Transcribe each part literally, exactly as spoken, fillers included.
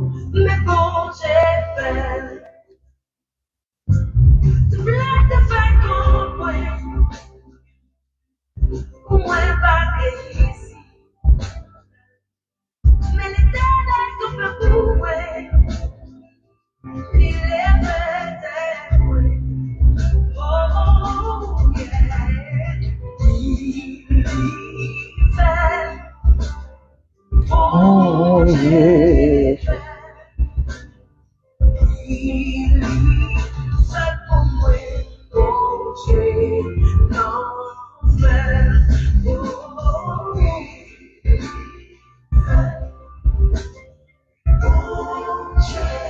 Men Bondye fè l. Tout lè te fè kont mwen, pou mwen pa reyisi. Men Letènèl kanpe pou mwen. Li leve tèt mwen. Oh, yeah. Li, li fè. Bondye fè. Li, li fè pou mwen. Bondye nan fè. Oh, yeah.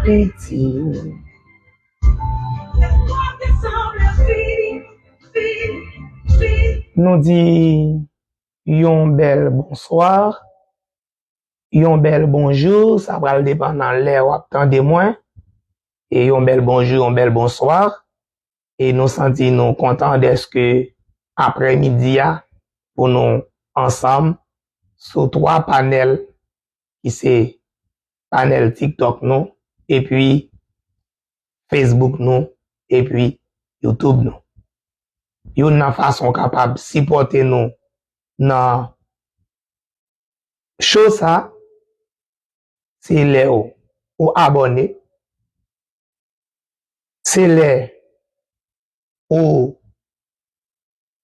Piti. Nou di yon bèl bonswa, yon bèl bonjou, sa pral depann nan lè w ap tande mwen. E yon bèl bonjou, yon bèl bonswa. E nou santi nou kontan dèske aprèmidi a pou nou ansanm sou twa panèl ki se panèl TikTok nou, epi Facebook nou, epi YouTube nou. Youn nan fason w kapab sipòte nou nan show sa, se lè w, ou abòne, se lè ou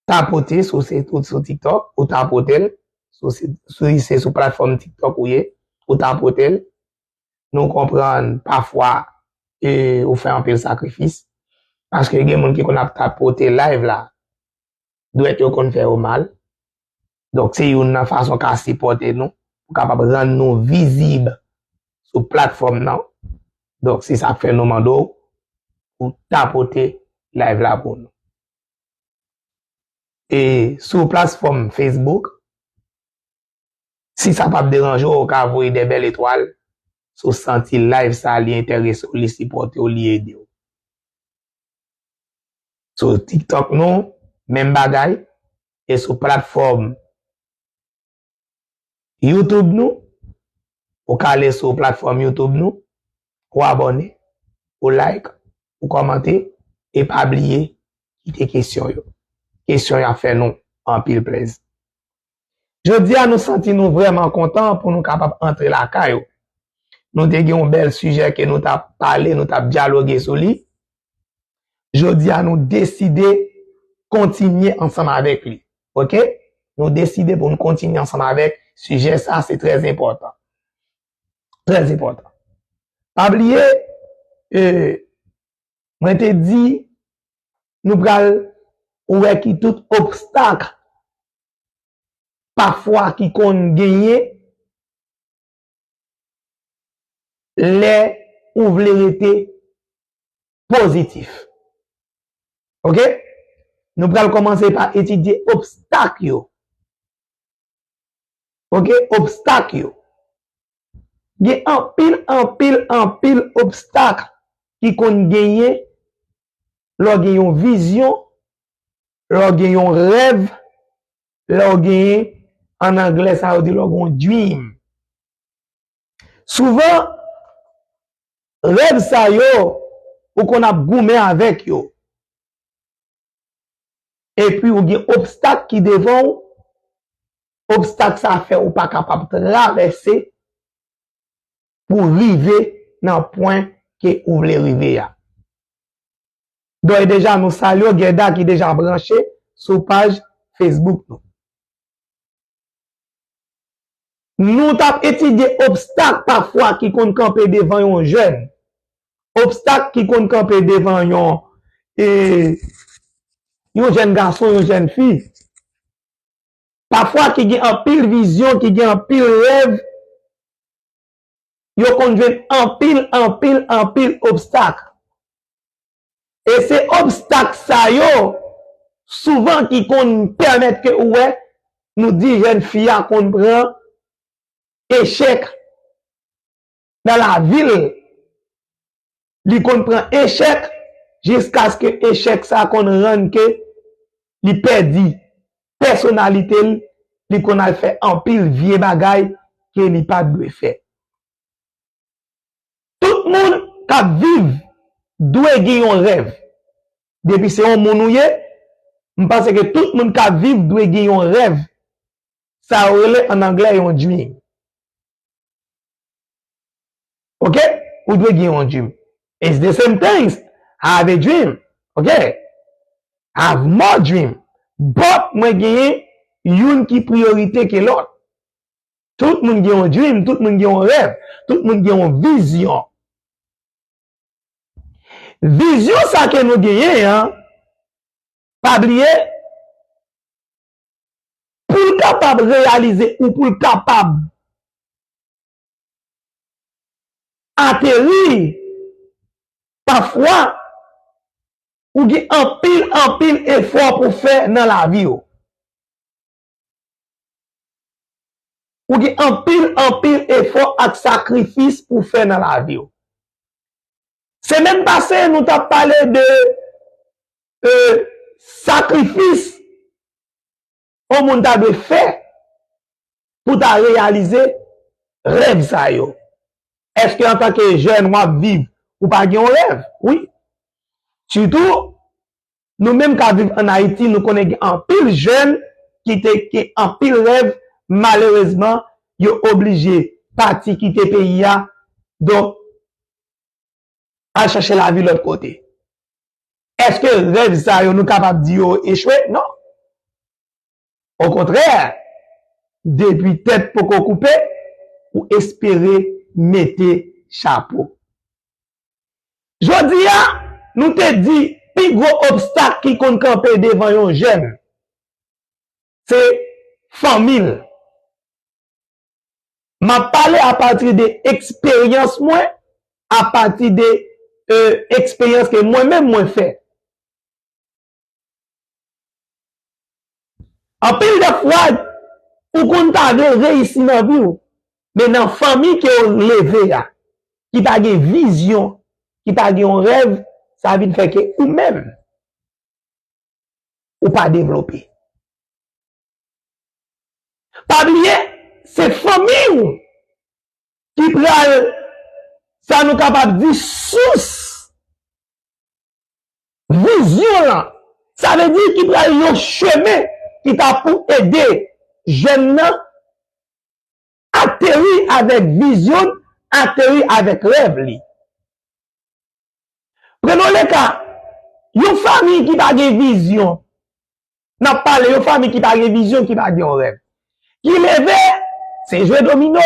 tapote, si w se tout sou TikTok, ou tapote l, si w se, si se sou platfòm TikTok ou ye, ou tapote l. Nou konprann pafwa, e, ou fè anpil sakrifis, paske gen moun ki konn ap tapote live la, dwèt yo konn fè yo mal. Donk, se youn nan fason w ka sipòte nou, pou kapab rann nou vizib sou platfòm nan. Donk, se sa k fè nou mande w pou tapote live la pou nou. E sou platfòm Facebook, si sa p ap deranje w, ou ka voye de bèl etwal. Si w santi live sa, li enterese w, li sipòte w, li ede w. Sou TikTok nou, menm bagay. E sou platfòm YouTube nou, ou ka ale sou platfòm YouTube nou, ou abòne, ou like, ou kòmante, e pa bliye kite kesyon yo. Kesyon yo ap fè nou anpil plezi. Jodi a, nou santi nou vrèman kontan pou nou kapab antre lakay ou. Nou te gen yon bèl sijè ke nou t ap pale, nou t ap dyaloge sou li. Jodi a, nou deside kontinye ansanm avèk li. Oke? Nou deside pou nou kontinye ansanm avèk sijè sa, se trè enpòtan. Trè enpòtan. Pa bliye, e, mwen te di, nou pral wè ki tout obstak pafwa ki konn genyen lè ou vle rete pozitif. Oke? Nou pral kòmanse pa etidye obstak yo. Oke? Obstak yo. Gen anpil, anpil, anpil obstak ki konn genyen lè w gen yon vizyon, lè w gen yon rèv, lè w genyen, an anglè sa yo di lè w gen yon dream. Souvan, rèv sa yo, ou konn ap goumen avèk yo. Epi ou gen obstak ki devan w, obstak sa fè ou pa kapab travèse pou rive nan pwen ke ou vle rive a. Dòy deja nou salye w, Gèda ki deja branche sou paj Facebook nou. Nou t ap etidye obstak pafwa ki konn kanpe devan yon jèn. Obstak ki konn kanpe devan yon, e, yon jèn gason, yon jèn fi. pafwa ki gen anpil vizyon, ki gen anpil rèv, yo konn jwenn anpil, anpil, anpil obstak. E se obstak sa yo, souvan ki konn pèmèt ke ou wè, nou di jèn fi a konn pran echèk nan lavi l. Li konn pran echèk jiskaske echèk sa konn rann ke li pèdi pèsonalite l, li konn al fè anpil vye bagay ke li pa t dwe fè. Tout moun k ap viv dwe gen yon rèv. Depi se yon moun ou ye, m panse ke tout moun k ap viv dwe gen yon rèv. Sa yo rele an anglè yon dream. Ok? Ou dwe gen yon dream. It's the same things. I have a dream. Ok? I have more dream. But mwen genyen youn ki priyorite ke lòt. Tout moun gen yon dream, tout moun gen yon rèv, tout moun gen yon vizyon. Vizyon sa ke nou genyen an, pa bliye, pou l kapab reyalize ou pou l kapab ateri, pafwa, ou gen anpil, anpil efò pou fè nan lavi w. Ou gen anpil, anpil efò ak sakrifis pou fè nan lavi w. Semèn pase, nou t ap pale de, e, sakrifis yon moun ta dwe fè pou ta reyalize rèv sa yo. Èske antanke jèn w ap viv, ou pa gen yon rèv? Wi. Sitou, nou menm k ap viv ann Ayiti, nou konnen gen anpil jèn ki te gen anpil rèv, malerezman, yo oblije pati kite peyi a. Donk, al chache lavi lòt kote. Èske rèv sa yo nou kapab di yo echwe? Non. Okontrè, depi tèt poko koupe, ou espere mete chapo. Jodi a, nou te di pi gwo obstak ki konn kanpe devan yon jèn, se fanmi l. M ap pale apati de eksperyans mwen, apati de, e, eksperyans ke mwen menm mwen fè. Anpil de fwa, ou konn ta vle reyisi nan vi w, men nan fanmi ke w leve a, ki pa gen vizyon, ki pa gen yon rèv, sa vin fè ke ou menm, ou pa devlope. Pa bliye, se fanmi w ki pral, sa nou kapab di, sous vizyon lan. Sa vle di ki pral yon chemen ki ta pou ede jèn nan ateri avèk vizyon l, ateri avèk rèv li. Prenons le cas, yon fanmi ki pa gen vizyon. N ap pale yon fanmi ki pa gen vizyon, ki pa gen yon rèv. Ki leve, se jwe domino,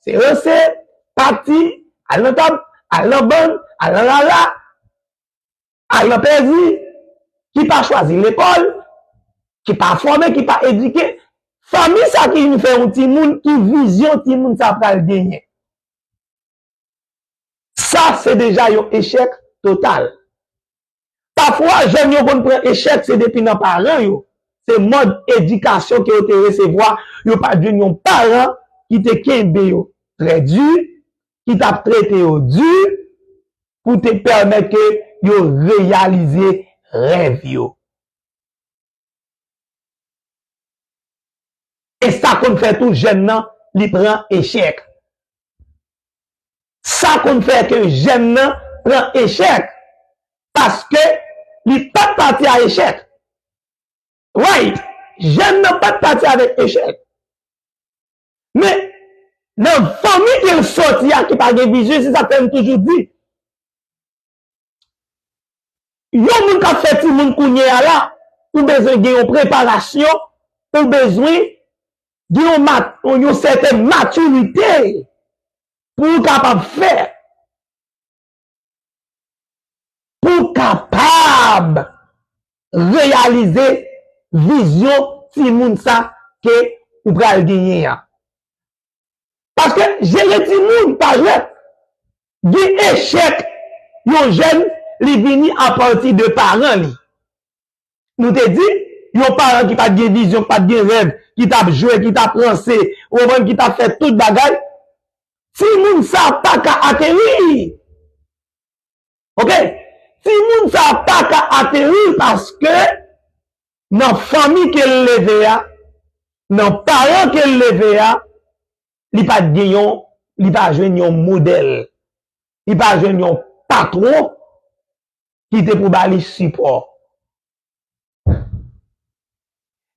se ranse, pati, al nan tab, al nan bann, al nan lala, al nan pèzi, ki pa chwazi lekòl, ki pa fòme, ki pa edike. Fanmi sa ki vin fè yon timoun, ki vizyon timoun sa pral genyen. Sa se deja yon echèk total. Pafwa, jèn yo konn pran echèk, se depi nan paran yo. Se mòd edikasyon ke yo te resevwa, yo pa t jwenn yon paran ki te kenbe yo trè di, ki t ap trete yo di, pou te pèmèt ke yo reyalize rèv yo. E sa konn fè tou jèn nan, li pran echèk. Sa konn fè ke jèn nan pran echèk. Paske li pa t pati a echèk. Right. Jèn nan pa t pati avèk echèk. Men, nan fanmi ke l sòti a ki pa gen vizyon, se sa k fè m toujou di, yon moun k ap fè timoun kounye a la, ou bezwen gen yon preparasyon, ou bezwen gen yon mat-, yon sètèn matirite pou w kapab fè, pou w kapab reyalize vizyon timoun sa ke ou pral genyen an. Paske jere timoun pa jwèt. Gen echèk yon jèn, li vini apati de paran li. Nou te di, yon paran ki pa t gen vizyon, ki pa t gen rèv, ki t ap jwe, ki t ap ranse, ou konprann, ki t ap fè tout bagay, timoun sa pa ka ateri. Oke? Timoun sa pa ka ateri paske nan fanmi ke l leve a, nan paran ke l leve a, li pa t gen yon, li pa jwenn yon modèl. Li pa jwenn yon patwon ki te pou ba li sipò.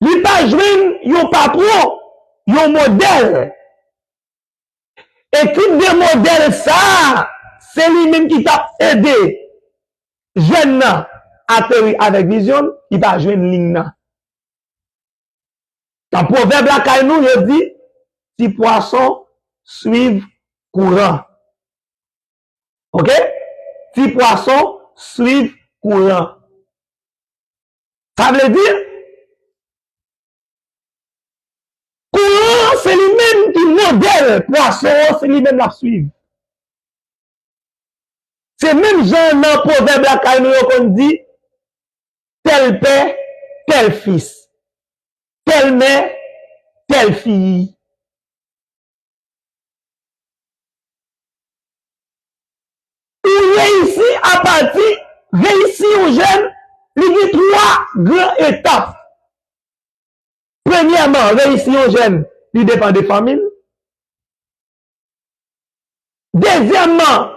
Li pa jwenn yon patwon, yon modèl. E tip de modèl sa a, se li menm ki t ap ede jèn nan ateri avèk vizyon l, li pa jwenn liy nan. Nan pwovèb lakay nou, yo di, ti pwason swiv kouran. Oke? Ti pwason swiv kouran. Sa vle di, kouran an se li menm ki modèl pwason an, se li menm l ap swiv. Se menm jan nan pwovèb lakay nou yo konn di, tel père, tel fils, telle mère, telle fille. Ou reyisi apati, reyisi yon jèn, li gen twa gran etap. Premyèman, reyisi yon jèn, li depann de fanmi l. Dezyèmman,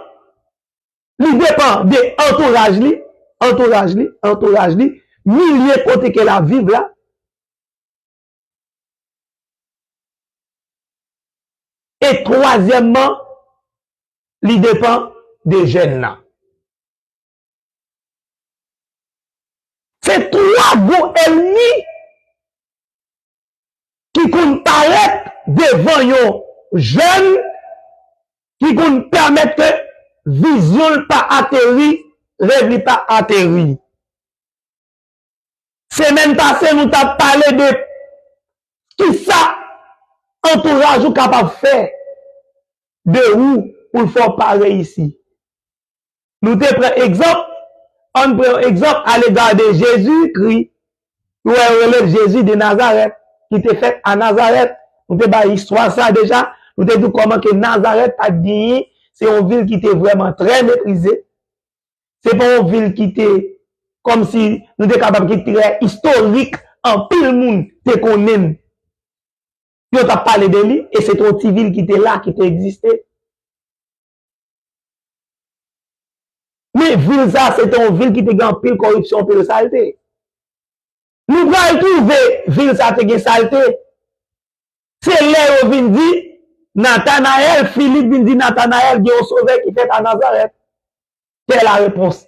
li depann de antouraj li, antouraj li, antouraj li, milye kote ke l ap viv la. E twazyèmman, li depann de jèn nan. Se twa gwo ènmi ki konn parèt devan yon jèn, ki konn pèmèt ke vizyon l pa ateri, rèv li pa ateri. Semèn pase, nou t ap pale de kisa antouraj ou kapab fè de ou pou l fè w pa reyisi. Nou te pran egzanp, ann pran yon egzanp alega de Jezikri. Ou wè, yo rele l Jezi de Nazarèt, ki te fèt a Nazarèt. Nou te bay istwa sa deja. Nou te di w kòman ke Nazarèt pa t genyen, se yon vil ki te vrèman trè meprize. Se pa yon vil ki te, kòmsi nou te kapab ki trè istorik, anpil moun te konnen l. Yo t ap pale de li, e se te yon ti vil ki te la, ki te egziste. Men vil sa, se te yon vil ki te gen anpil kòripsyon, anpil salte. Nou pral twouve vil sa te gen salte. Se lè yo vin di Natanayèl, Filip vin di Natanayèl, gen yon sovè ki fèt a Nazarèt. Quelle est la réponse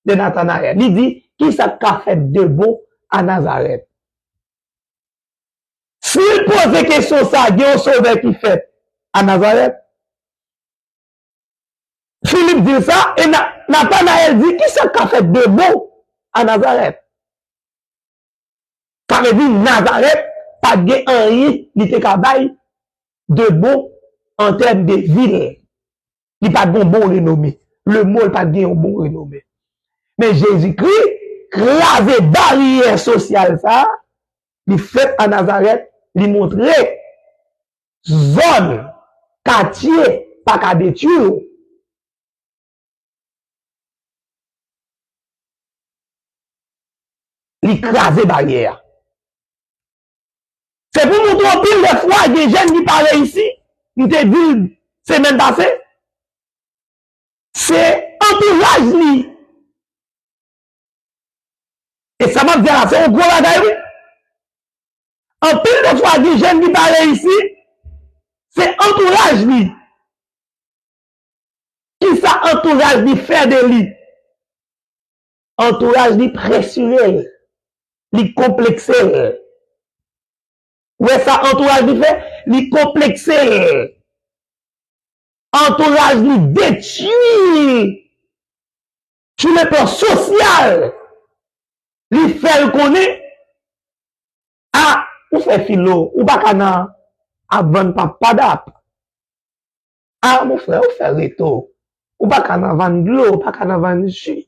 de Nathanaël? Li di, kisa k ka fèt de bon a Nazarèt? Si l poze kesyon sa, gen yon sovè ki fèt a Nazarèt? Filip di l sa, e Na-, Natanayèl di, kisa k ka fèt de bon a Nazarèt? Sa vle di Nazarèt pa t gen anyen li te ka bay de bon an tèm de vil. Li pa t gen yon bon renome. Lemo, li pa t gen yon bon renome. Men Jezikri kraze baryè sosyal sa a, li fèt a Nazarèt, li montre zòn, katye pa ka detwi w. Li kraze baryè a. Se pou montre w anpil de fwa gen jèn ki pa reyisi, m te di l semèn pase, se antouraj li. E sa m ap di a la, se yon gwo bagay, wi. Anpil de fwa, gen jèn ki pa reyisi, se antouraj li. Kisa antouraj li fè de li? Antouraj li presire l, li konplekse l. Ou wè sa antouraj li fè? Li konplekse l. Antouraj li detwi l. Sou le plan sosyal, li fè l konnen, a, Ou fè filo, ou pa ka nan ap vann pap padap. A, mon frè, ou fè reto. Ou pa ka nan vann dlo, ou pa ka nan vann ji.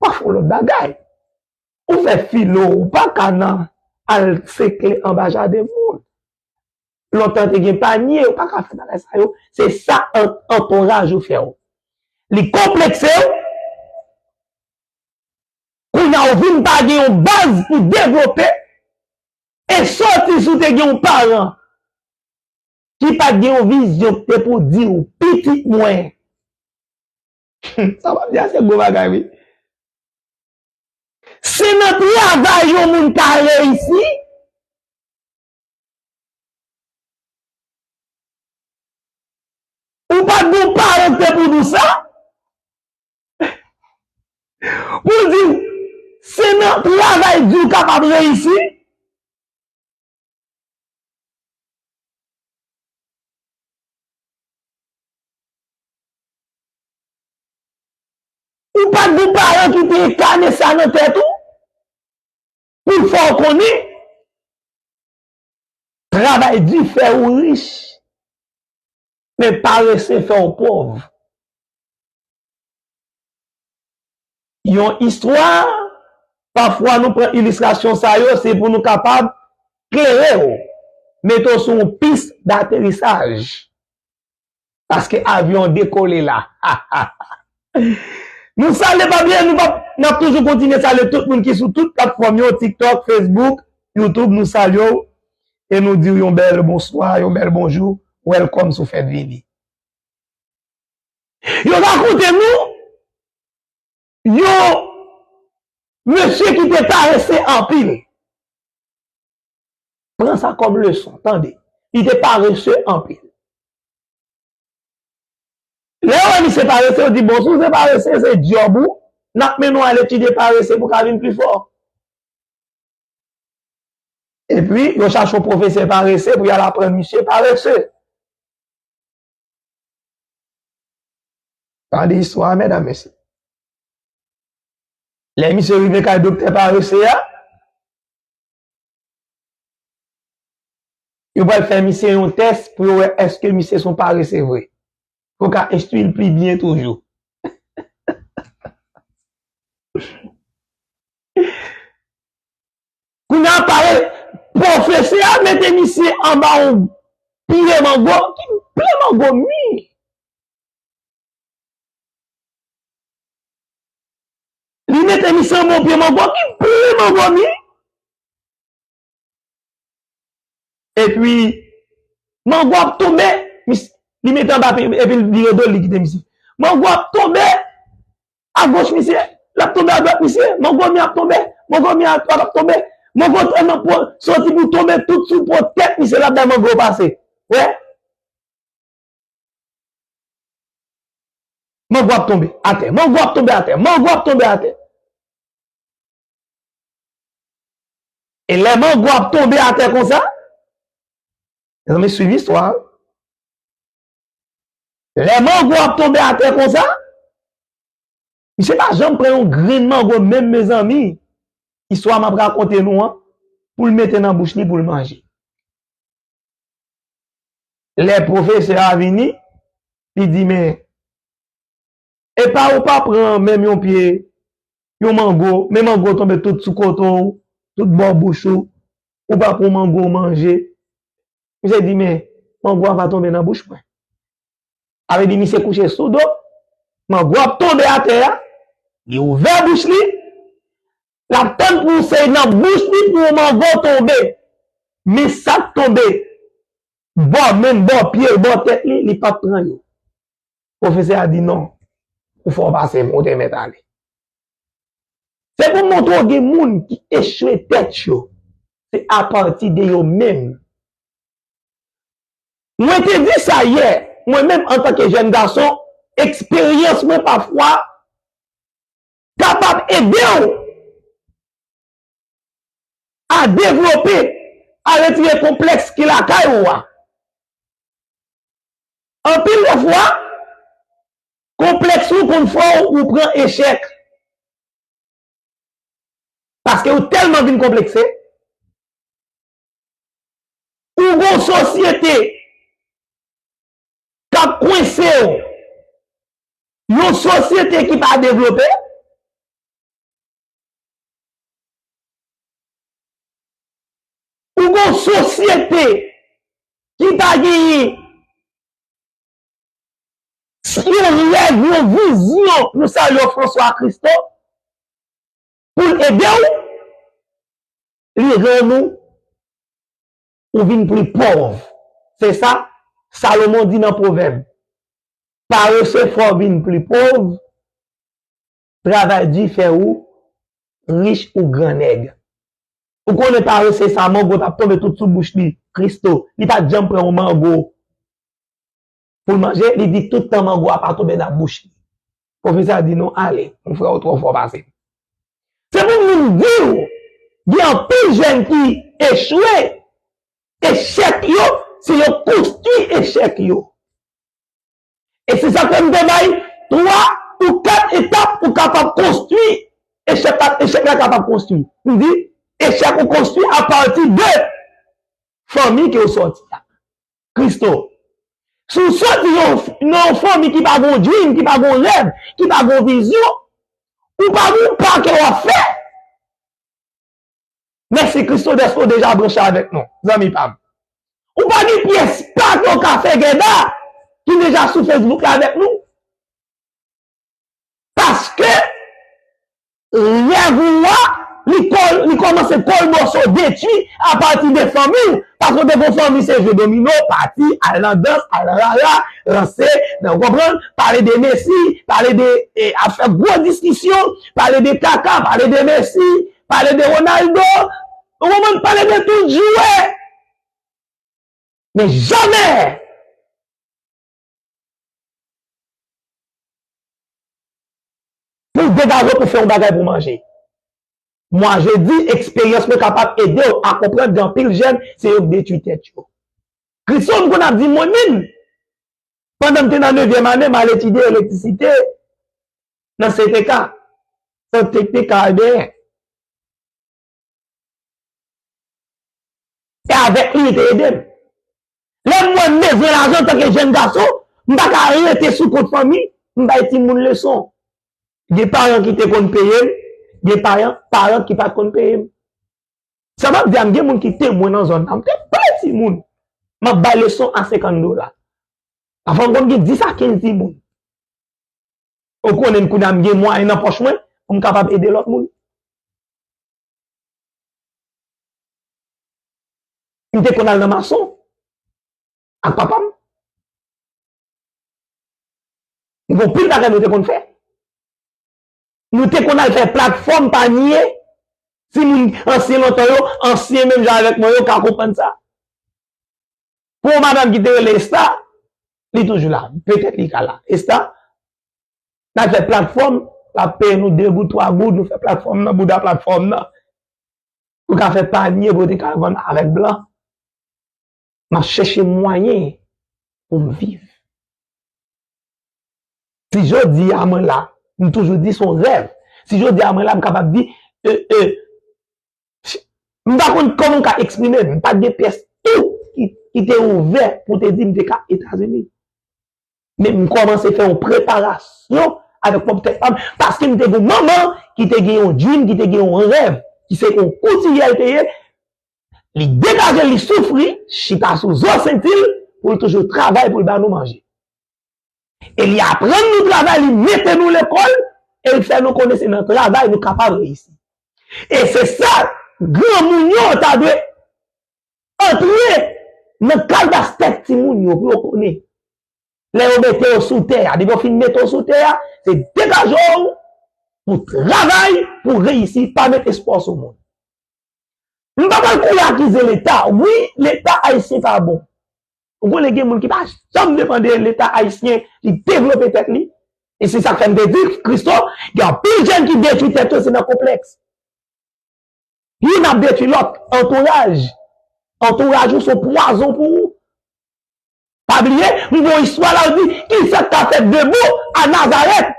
W a fè yon lòt bagay. Ou fè filo, ou pa ka nan al sekle anba jaden moun. Lontan te gen panye, ou pa ka fè bagay sa yo. Se sa an-, antouraj ou fè w. Li konplekse w. Kounye a ou vin pa gen yon baz pou devlope. E sòti si w te gen yon paran ki pa t gen yon vizyon ki te pou di w, pitit mwen. Sa w ap di a se gwo bagay, wi. Se nan travay yon moun ka reyisi. Ou pa t gon paran ki te pou di w sa. Pou l di w, se nan travay di w kapab reyisi. Ou pa t gon paran ki te enkane sa nan tèt ou? Pou l fè w konnen, travay di fè ou rich, men parese fè w pòv. Yon istwa, pafwa nou pran ilistrasyon sa yo, se pou nou kapab klere w, mete w sou yon pis daterisaj. Paske avyon an dekole la. Nou salye pa byen, nou p ap, n ap toujou kontinye salye tout moun ki sou tout platfòm yo, TikTok, Facebook, YouTube, nou salye w e nou di w yon bèl bonswa, yon bèl bonjou, welcome sou Fèt Vini. Yo rakonte nou yon mesye ki te parese anpil. Pran sa kòm leson, tande. Li te parese anpil. Lè yo wè misye parese, yo di, bon, si w se parese, se djòb ou, n ap mennen w al etidye parese pou w ka vin pi fò. Epi, yo chache yon pwofesè parese pou y al aprann misye parese. Tande istwa a, medam, mesye. Lè misye rive kay doktè parese a, yo pral fè misye yon tès pou yo wè èske misye se yon parese vre. Pou yo ka enstwi l pi byen toujou. Kounye a pale, pwofesè a mete misye anba yon pye mango ki ple mango mi. Li mete misye anba yon pye mango ki ple mango mi. Epi, mango ap tonbe, mis-, li mete anba pye, epi l vire do l, li kite misye. Mango ap tonbe, agoch misye, l ap tonbe adwat misye, mango mi ap tonbe, mango mi adwat ap tonbe, mango tèlman po-, soti pou tonbe tout sou po tèt misye, l ap bay mango pase. Wè? Mango ap tonbe atè, mango ap tonbe atè, mango ap tonbe atè. E lè mango ap tonbe atè konsa, mezanmi, swiv istwa a. Lè mango ap tonbe atè konsa, misye pa janm pran yon grenn mango menm, mezanmi. Istwa m ap rakonte nou an, pou l mete nan bouch li pou l manje. Lè pwofesè a vini, li di, men, epa ou pa pran menm yon pye, yon mango, men mango tonbe tout sou kote w, tout bò bouch ou, ou pa pran mango w manje. Misye di, men, mango a pa tonbe nan bouch mwen. Sa vle di misye kouche sou do, mango ap tonbe atè a, li ouvè bouch li, l ap tann pou se nan bouch li pou yon mango tonbe. Men sa k tonbe bò men l, bò pye l, bò tèt li, li p ap pran yo. Pwofesè a di, non, ou fè w pase, ou te mèt ale. Se pou m montre w gen moun ki echwe tèt yo. Se apati de yo menm. Mwen te di sa yè, mwen menm antanke jèn gason, eksperyans mwen pafwa kapab ede w a devlope, a retire konplèks ki lakay ou a. Anpil de fwa, konplèks ou konn fè w ou pran echèk. Paske ou tèlman vin konplekse, Ou gen yon sosyete k ap kwense w, yon sosyete ki pa devlope, ou gen yon sosyete ki pa genyen yon rèv, yon vizyon, nou salye w François Christo, pou l ede w, li rann ou, ou vin pli pòv. Se sa Salomon di nan Pwovèb. Parese fè w vin pli pòv, travay di fè ou rich ou grannèg. Ou konnen parese sa, mango t ap tonbe tout sou bouch li, Christo, li pa t janm pran yon mango pou l manje, li di tout tan mango a pa tonbe nan bouch li. Pwofesè a di nou, ale, mon frè, ou twò fò pase m. Se pou m vin di w, gen anpil jèn ki echwe, echèk yo, se yo konstwi echèk yo. E se sa k fè m te bay twa ou kat etap ou kapab konstwi echèk la, echèk la kapab konstwi. M di, echèk ou konstwi apati de fanmi ke w sòti a. Christo, si w sòti nan yon, nan yon fanmi ki pa gen yon dream, ki pa gen yon rèv, ki pa gen yon vizyon, ou pa gen yon pa ke w ap fè. Mèsi Christo dèske w deja branche avèk nou, zanmi pa m. Ou pa gen pyès pa ke w ka fè Gèda ki deja sou Facebook la avèk nou. Paske rèv ou a, li kò-, li kòmanse kòlbòse w, detwi apati de fanmi w. Paske w te gon fanmi se jwe domino, pati, al nan dans, al nan rara, ranse, nan, w konprann, pale de Messi, pale de, e, ap fè gwo diskisyon, pale de Kaka, pale de Messi, pale de Ronaldo, ou konprann, pale de tout jwè. Men jamè pou w degaje w pou fè yon bagay pou manje. Mwa je di, eksperyans mwen kapab ede w a konprann gen anpil jèn, se yo k detwi tèt yo. Christo m konn ap di mwen menm, pandan m te nan nevyèm ane, m al etidye elektrisite nan C T K, Sant Teknik Karibeyen. E avèk li, li te ede m. Lè m wè m bezwen lajan antanke jèn gason, m pa ka rete sou kont fanmi, m bay timoun leson. Gen paran ki te konn peye m, gen paran, paran ki pa t konn peye m. Sa m ap di a, m gen moun ki temwen nan zòn nan. M te plen timoun. M ap bay leson a senkant dola. Pafwa m konn gen dis a kenz timoun. Ou konnen m kounye a m gen mwayen nan pòch mwen pou m kapab ede lòt moun. M te konn al nan mason ak papa m. M gen anpil bagay nou te konn fè. Nou te konn al fè platfòm panye. Timoun ansyen lontan yo, ansyen menm jan avèk mwen yo ka konprann sa. Pou yon madanm ki te rele Esta, li toujou la. Petèt li ka la. Esta, n al fè platfòm, l ap peye nou de goud, twa goud, nou fè platfòm nan, bouda platfòm nan. Pou ka fè panye pou yo te ka vann avèk blan. M ap chèche mwayen pou m viv. Si jodi a mwen la, m toujou di se yon rèv. Si jodi a mwen la, m kapab di, e, e, m pa konn kòman m ka eksprime m. M pa t gen pyès tou ki, ki te ouvè pou te di m te ka Etazini. Men m kòmanse fè yon preparasyon avèk pwòp tèt pa m, paske m te gen yon manman ki te gen yon dream, ki te gen yon rèv, ki se yon koutiryè l te ye. Li degaje l, li soufri, chita sou zo senti l, pou l toujou travay pou l ba nou manje. E li aprann nou travay, li mete nou lekòl, e l fè nou konnen se nan travay nou kapab reyisi. E se sa granmoun yo ta dwe antre nan kalbas tèt timoun yo pou yo konnen. Lè yo mete yo sou tè a, depi yo fin mete yo sou tè a, se degaje w pou travay, pou reyisi, pa met espwa w sou moun. M pa pral kouri akize Leta. Wi, Leta ayisyen pa bon. Ou konnen gen moun ki pa janm depann de Leta ayisyen, li devlope tèt li. E se sa k fè m te di, Christo, gen anpil jèn ki detwi tèt yo, se nan konplèks. Youn ap detwi lòt, antouraj. Antouraj ou se yon pwazon pou ou. Pa bliye, m gen yon istwa la, ou di, ki sa k ta fèt debou a Nazarèt?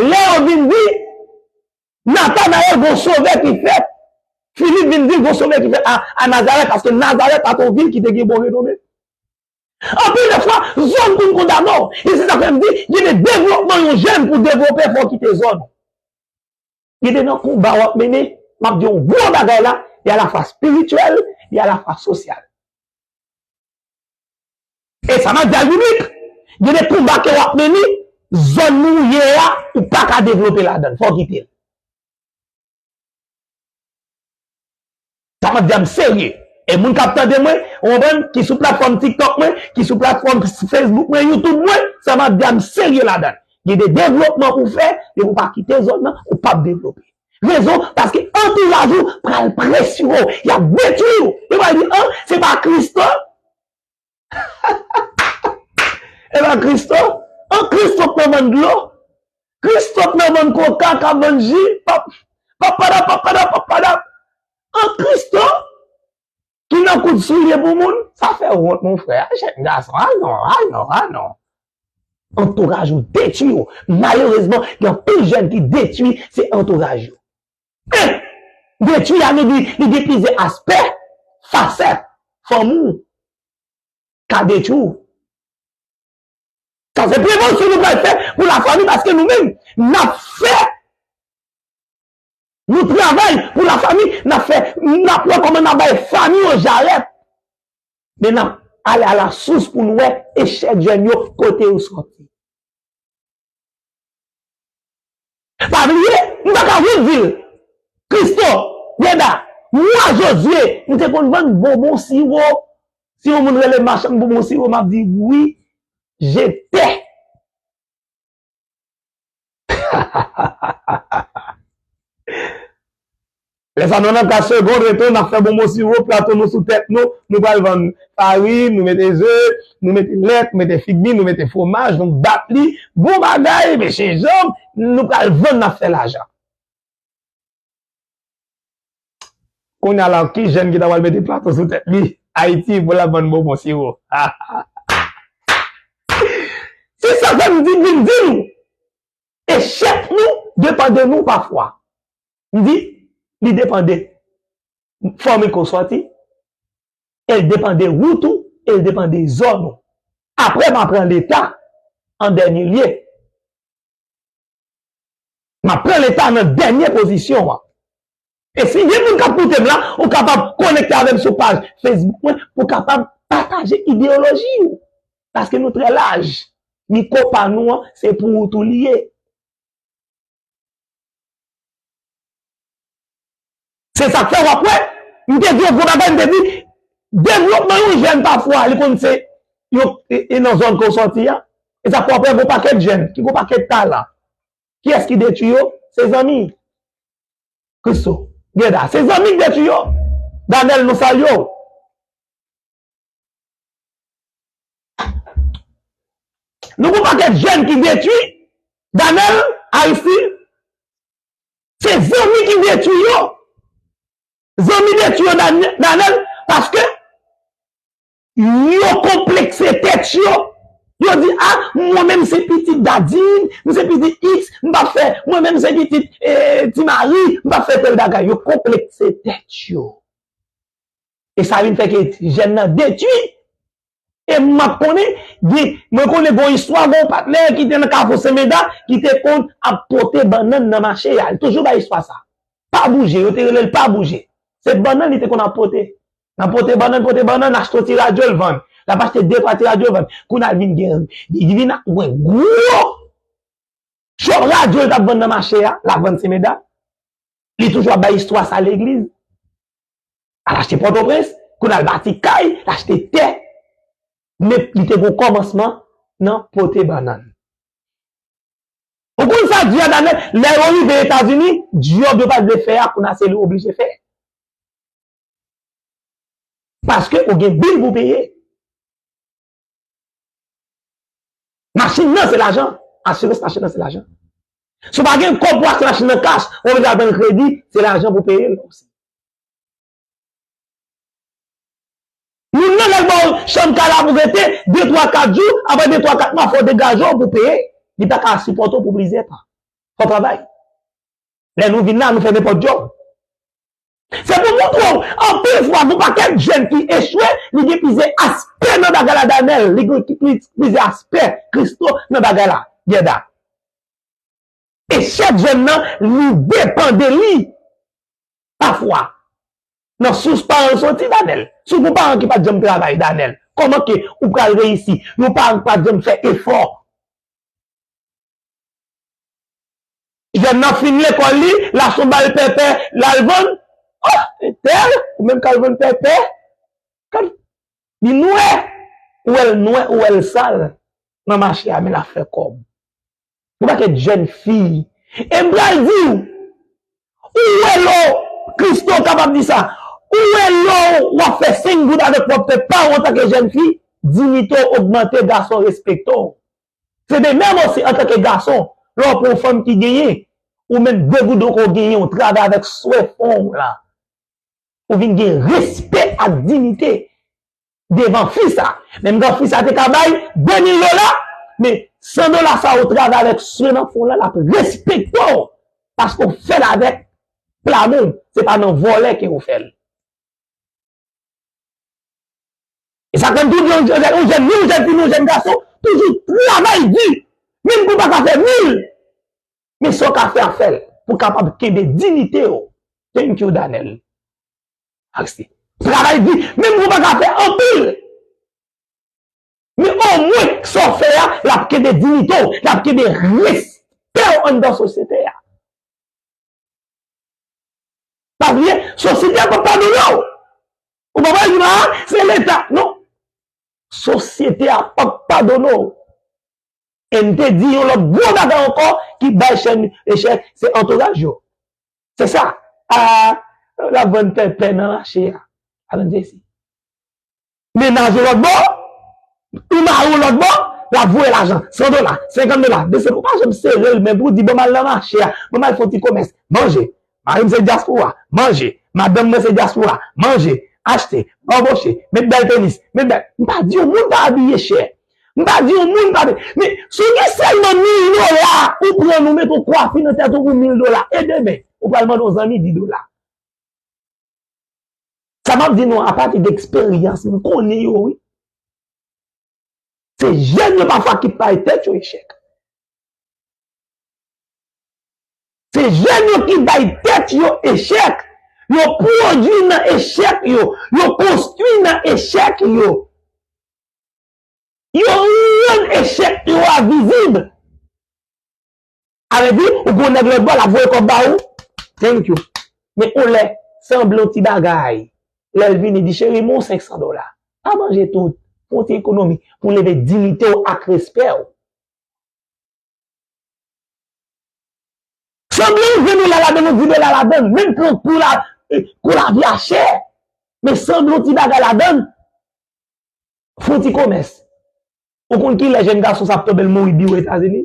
Lè yo vin di, Natanayèl, gon sovè ki fèt. Filip vin di l gon somen ki fèt a, a Nazarèt, paske Nazarèt pa t yon vil ki te gen bon renome. Anpil de fwa, zòn konn kondane w. E se sa k fè m di, gen de devlopman yon jèn pou devlope, fò w kite zòn ou. Gen de nan konba w ap mennen, m ap di yon gwo bagay la, li alafwa espirityèl, li alafwa sosyal. E sa m ap di a biblik, gen de konba ke w ap mennen, zòn ou ye a, ou pa ka devlope ladan l, fò w kite l. Sa m ap di a m serye. E moun k ap tande mwen, ou konprann, ki sou platfòm TikTok mwen, ki sou platfòm Facebook mwen, YouTube mwen, sa m ap di a m serye ladan l. Gen de devlopman pou w fè, depi w pa kite zòn nan, ou p ap devlope. Rezon, paske antouraj ou pral presire w, y ap detwi w. Yo pral di, an, se pa Christo? E pa Christo? An, Christo k nan vann dlo? Christo k nan vann koka, k ap vann ji? Pap, papadap, papadap, papadap. An, Christo ki nan koud soulye pou moun? Sa fè wont, mon frè. A, jèn gason, a non, a non, a non. Antouraj ou detwi w. Malerezman, gen anpil jèn ki detwi, se antouraj yo. Men, detwi a, li, li, li gen plizyè aspè, fasèt, fanmi w ka detwi w. Sa se prevansyon nou pral fè pou lafanmi, paske nou menm, n ap fè, nou travay pou lafanmi, n ap fè, n ap wè kòman n ap bay fanmi yo jarèt. Men n ap ale alasous pou n wè echèk jèn yo, kote yo sòti. Pa bliye, m pa ka wont di l. Christo, Geda, mwa Jozye, m te konn vann bonbon siwo. Si yon moun rele m machann bonbon siwo, m ap di wi, j'étais. Lè sa nou nan kat segonn, reto, n ap fè bonbon siwo, plato nou sou tèt nou, nou pral vann farin, nou mete ze, nou mete lèt, nou mete figmi, nou mete fwomaj, nou bat li, bon bagay, mesye, janm, nou pral vann, n ap fè lajan. Kounye a la, ki jèn ki ta pral mete plato sou tèt li? Ayiti, pou l ap vann bonbon siwo. Se sa fè m di, vin di nou. Echèk nou depann de nou pafwa. M di, li depann de fanmi ke w sòti, e l depann de wout ou, e l depann de zòn ou. Apre, m a pran Leta an dènye lye. M a pran Leta nan dènye pozisyon an. E si gen moun k ap koute m la, ou kapab konekte avè m sou paj Facebook mwen pou w kapab pataje ideyoloji w. Paske nou trè laj. Mikwo pa nou an, se pou ou tou li ye. Se sa k fè w ap wè, m te di yon gwo bagay, m te di, devlopman yon jèn pafwa, li konn se yon, e, e nan zòn ke w sòti a. E sa k fè w ap wè gon pakèt jèn ki gon pakèt talan. Kiyès ki detwi yo? Se zanmi. Christo, Geda, se zanmi k detwi yo. Danèl, nou salye w. Nou gon pakèt jèn ki detwi. Danèl, Aristide, se zanmi ki detwi yo. Zanmi detwi yo, Dane-, Danèl, paske yo konplekse tèt yo. Yo di, a, mwen menm se pitit Dadin, m se pitit X, m p ap fè, mwen menm se pitit, eh, Ti Mari, m p ap fè tèl bagay. Yo konplekse tèt yo. E sa vin fè ke jèn nan detwi. E m ap konnen, gen, mwen konnen gon istwa, gon patnè ki te nan Kafou Senmeda, ki te konn ap pote bannann nan mache a. Li toujou bay istwa sa. Pa bouje, yo te rele l pa bouje. Se bannann li te konn ap pote. L ap pote bannann, pote bannann, achte yon ti radyo, l vann. L ap achte de twa ti radyo, l vann. Kounye a l vin gen, li vin ak yon gwo chòp radyo l t ap vann nan mache a, l ap vann Senmeda. Li toujou ap bay istwa sa legliz. Al achte Pòtoprens, kounye a l bati kay, l achte tè. Men li te gon kòmansman nan pote bannann. Ou konn sa dyòb la nèt, lè yo rive Etazini, dyòb yo pa t vle fè a, kounye a se li oblije fè. Paske ou gen bil pou peye. Machin nan se lajan. Asirans machin nan se lajan. Si w pa gen kòb pou achte machin nan kach, ou oblije al pran kredi, se lajan pou peye l osi. Moun nan lè l ba w chanm kay la pou w rete, de, twa, kat jou, apre de, twa, kat mwa, fò w degaje w pou peye. Li pa ka sipòte w pou plizyè tan. Fò w travay. Lè nou vin la, nou fè nenpòt djòb. Se pou montre w, anpil fwa, gon pakèt jèn ki echwe, li gen plizyè aspè nan bagay la, Danèl. Li gen plizyè aspè, Christo, nan bagay la, Gèda. Echèk jèn nan, li depann de li. Pafwa, nan sous paran l soti, Danèl. Si w gon paran ki pa t janm travay, Danèl, kòman ke ou pral reyisi? Yon paran ki pa t janm fè efò. Jèn nan fin lekòl li, l achte yon bal pèpè, l al vann. Oh, entèl, ou menm k al vann pèpè. Gad, li nwè. Ou wè l nwè, ou wè l sal. Nan mache a, men l ap fè kòb. Yon pakèt jèn fi. E m pral di w, ou wè lè w, Christo kapab di sa, ou wè lè w ap fè senk goud avèk pwòp tèt pa w antanke jèn fi, diyite w ogmante, gason respekte w. Se de menm osi antanke gason, lè w pran yon fanm ki genyen, ou menm de goud ankò w genyen, w travay avèk swen fon w la. Ou vin gen respè ak diyite devan fi sa. Menm jan fi sa te ka bay de mil dola, men san dola sa ou travay avèk swen nan fon w la, l ap respekte w. Paske w fè l avèk lanmou, se pa nan vòlè ke ou fè l. E sa k fè m toujou di yon jèn, yon jèn, ni yon jèn fi, ni yon jèn gason, toujou travay di. Menm ke w pa ka fè mil, men sa w ka fè a, fè l. Pou w kapab kenbe diyite w. Thank you, Danèl. Aristide. Travay di, menm ke w pa ka fè anpil. Men omwen, sa w fè a, l ap kenbe diyite w, l ap kenbe respè w anndan sosyete a. Pa bliye, sosyete a p ap padone w. Ou pa wè di m, a, se Leta. Non. Sosyete a p ap padone w. E m te di yon lòt gwo bagay ankò ki bay chèn echèk, se antouraj yo. Se sa. A, l ap vann pèpè nan mache a. Al vann jesi. Mennaj ou lòt bò, ou mari w lòt bò, l ap voye lajan, san dola, senkant dola, de san, ou pa janm sere l men pou w di, "Ban m al nan mache a, ban m al fè yon ti komès, manje." Mari m se dyaspora, manje. Madanm mwen se dyaspora, manje, achte, anboche, met bèl tenis, met bèl. M pa di yon moun pa abiye chè. M pa di yon moun pa. Men, si w gen sèlman mil dola, ou pran, ou mete yon kwafi nan tèt ou pou mil dola, e demen, ou pral mande yon zanmi dis dola. Sa m ap di nou an, apati de eksperyans, m konnen yo, wi. Se jèn yo pafwa ki bay tèt yo echèk. Se jèn yo ki bay tèt yo echèk. Yo pwodui nan echèk yo. Yo konstwi nan echèk yo. Yo rann echèk yo a vizib. A vle di, ou gon nèg lòt bò, l ap voye kòb ba ou. Thank you. Men yon lè, sanble yon ti bagay. Lè l vini, di, "Cheri, men yon senk san dola." Pa manje tout. Fè yon ti ekonomi pou leve diyite w ak respè w. Sanble yon ven dola ladan l, yon dis dola ladan l, menm pran kou la, kou lavi a chè. Men sanble yon ti bagay ladan l, fè yon ti komès. Ou konn kilè jèn gason sa ap tonbe l mouri biwo Etazini?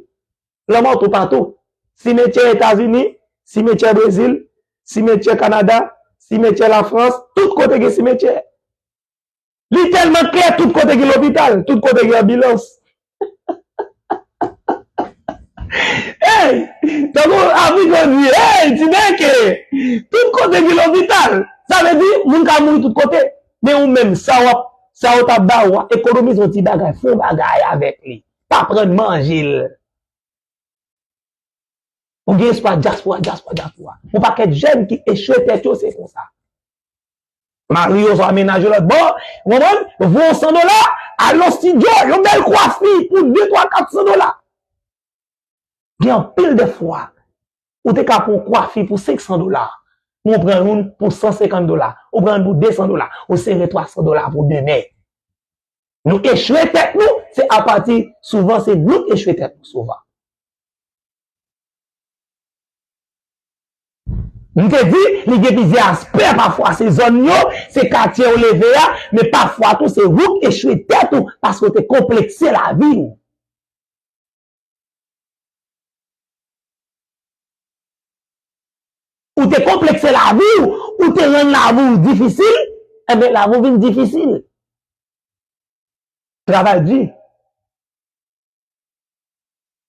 Lanmò toupatou. Simetyè Etazini, simetyè Brezil, simetyè Kanada, simetyè Lafrans, tout kote gen simetyè. Li tèlman klè, tout kote gen lopital, tout kote gen anbilans. Hey! Tankou Afrigo di, hey, ti bèke! Tout kote gen lopital. Sa vle di, moun ka mouri tout kote. Men ou menm, sa w ap, sa yo t ap ba ou a, ekonomize yon ti bagay, fè yon bagay avèk li. Pa pran manje l. Ou gen espwa dyaspora, dyaspora, dyaspora. Yon pakèt jèn ki echwe tèt yo, se konsa. Mari yo swa mennaj yo lòt bò, ou konprann? Voye yon san dola, al nan estidyo, yon bèl kwafi pou de, twa, kat san dola. Gen anpil de fwa, ou te ka pran yon kwafi pou senk san dola, men ou pran youn pou san senkant dola, ou pran youn pou de san dola, ou sere twa san dola pou demen. Nou echwe tèt nou, se apati, souvan se nou k echwe tèt nou souvan. M te di, li gen plizyè aspè, pafwa se zòn yo, se katye w leve a, men pafwa tou se ou k echwe tèt ou paske w te konplekse lavi w. Ou te konplekse lavi w, ou te rann lavi w difisil, enben lavi w vin difisil. Travay di.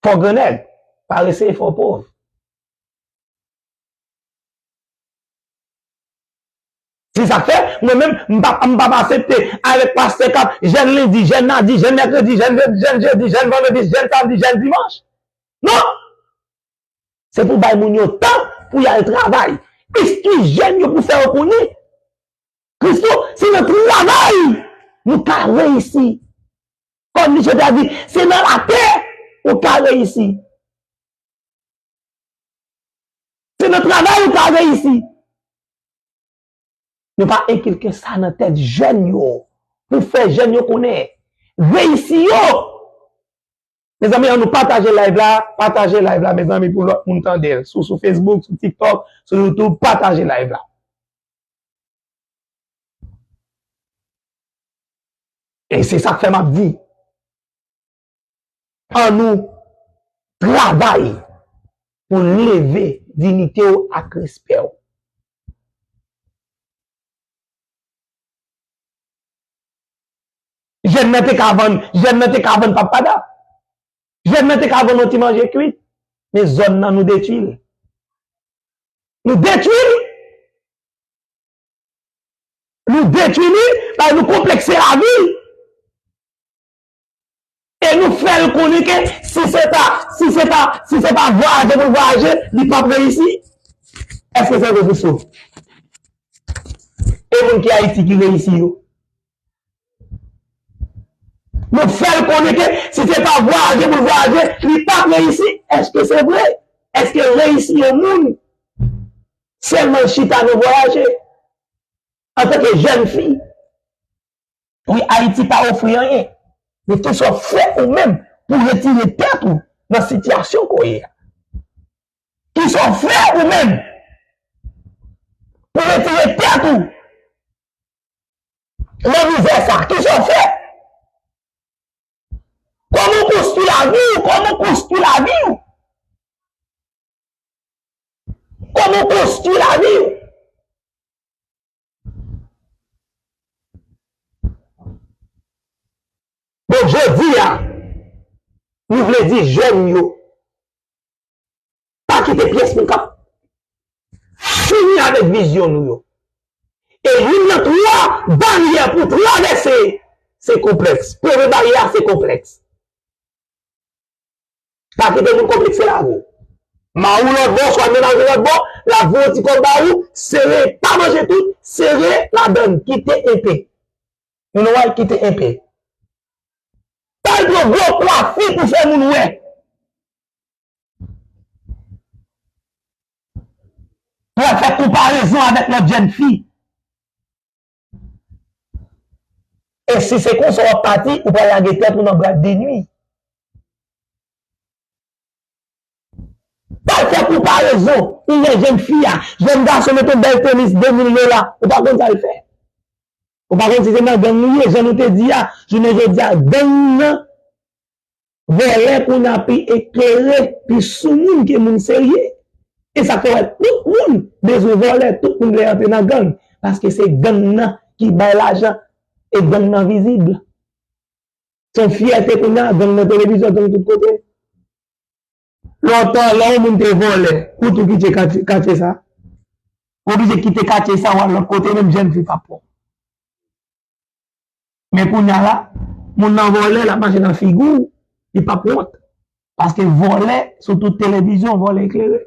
Fò grannèg, parese e fò pòv. Se sa k fè, mwen menm, m p ap, m p ap aksepte avèk pastè k ap jèn lendi, jèn madi, jèn mèkredi, jèn jedi, jèn jedi, jèn vandredi, jèn samdi, jèn dimanch. Non! Se pou bay moun yo tan pou y al travay. Enstwi jèn yo pou fè yo konnen Kris yo, se nan travay nou ka reyisi. Kòm Michel te di, se nan latè ou ka reyisi. Se nan travay ou ka reyisi. Nou pa enkilke sa nan tèt jèn yo pou fè jèn yo konnen reyisi yo. Mezanmi, ann nou pataje live la, pataje live la, mezanmi, pou lòt moun tande l. Sou, sou Facebook, sou TikTok, sou YouTube, pataje live la. E se sa k fè m ap di, ann nou travay pou leve diyite w ak respè w. Jèn nan te ka vann, jèn nan te ka vann papada. Jèn nan te ka vann yon ti manje kwit. Men zòn nan nou detwi l. Nou detwi l. Nou detwi li, bay nou konplekse lavi l. E nou fè l konnen ke si se pa, si se pa, si se pa vwayaje pou l vwayaje, li p ap reyisi. Èske se vre, Christo? E moun ki Ayiti ki reyisi yo? Nou fè l konnen ke si se pa vwayaje pou l vwayaje, li p ap reyisi. Èske se vre? Èske reyisi yon moun sèlman chita nan vwayaje? Antanke jèn fi, wi, Ayiti pa ofri anyen. Men kisa w fè ou menm pou retire tèt ou nan sitiyasyon ke w ye a? Kisa w fè ou menm pou retire tèt ou nan mizè sa? Kisa w fè? Kòman w konstwi lavi w? Kòman w konstwi lavi w? Kòman w konstwi lavi w? Donk, jodi a, nou vle di jèn yo, pa kite pyès moun k ap fini avèk vizyon nou yo. E youn nan twa baryè pou travèse, se konplèks. Premye baryè a, se konplèks. Pa kite moun konplekse lavi w. Mari w lòt bò, swa mennaj ou lòt bò, l ap voye yon ti kòb ba ou, sere, pa manje tout, sere ladann, kite enpe. Nou wè, kite enpe. Pa al pran gwo kwafi pou fè moun wè. Pou al fè konparezon avèk lòt jèn fi. E si se konsa w ap pati, ou pral lage tèt ou nan bwat de nwi. Pa fè konparezon. Ou wè jèn fi a, jèn gason mete yon bèl tenis de mil dola, ou pa konn sa l fè. Ou pa konn si se nan gang li ye, jan nou te di a, jounen jodi a, gang nan, vòlè kounye a pi eklere, pi sou moun ke moun serye. E sa fè w wè tout moun bezwen vòlè, tout moun vle antre nan gang. Paske se gang nan ki bay lajan, e gang nan vizib. Se yon fyète kounye a, gang nan televizyon, gang tout kote. Lontan, lè yon moun te vòlè, ou tou kite katye, katye sa. Ou oblije kite katye sa, w al lòt kote, menm jèn fi p ap pran w. Men kounye a la, moun nan vòlè, l ap mache nan figi w, li p ap wont. Paske vòlè, sou tout televizyon, vòlè eklere.